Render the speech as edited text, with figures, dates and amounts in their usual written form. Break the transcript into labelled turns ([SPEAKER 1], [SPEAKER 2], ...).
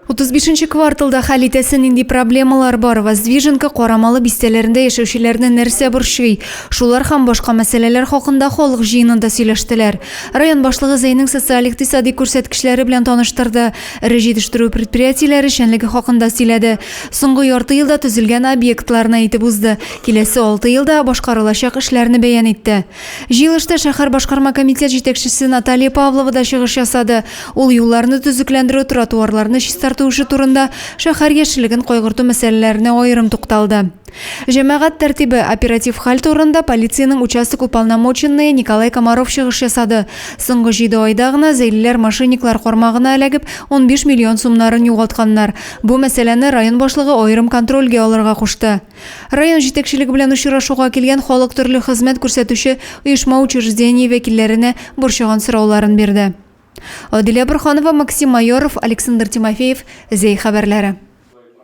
[SPEAKER 1] 35 нче кварталда хәл итәсе нинди проблемалар бар? Воздвиженка, Карамалы бистәләрендә яшәүчеләрне нәрсә борчый? Шулар һәм башка мәсьәләләр хакында халык җыенында сөйләштеләр. Район башлыгы Зәйнең социаль-икътисади күрсәткечләре белән таныштырды, эре җитештерү предприятиеләре эшчәнлеге хакында сөйләде. Соңгы ярты елда төзелгән объектларны әйтеп узды, киләсе алты елда башкарылачак эшләрне бәян итте. Җыелышта шәһәр башкарма комитет җитәкчесе Наталья Павлова да чыгыш ясады. Ул юлларны төзекләндерү, тротуарларны чистарту эше турында, шәһәр яшеллеген кайгырту мәсьәләләренә аерым тукталды. Җәмәгать тәртибе, оператив хәл турында полициянең участок уполномоченные Николай Комаров чыгыш ясады. Соңгы җиде айда гына зәйлеләр мошенниклар кармагына эләгеп, 15 миллион сумнарын югалтканнар. Бу мәсьәләне район башлыгы аерым контрольгә алырга кушты. Район җитәкчелеге белән очрашуга килгән халык төрле хезмәт күрсәтүче оешма-учреждение вәкилләренә борчыган сорауларын бирде. Адилә Борһанова, Максим Майоров, Александр Тимофеев, Зәй хәбәрләре.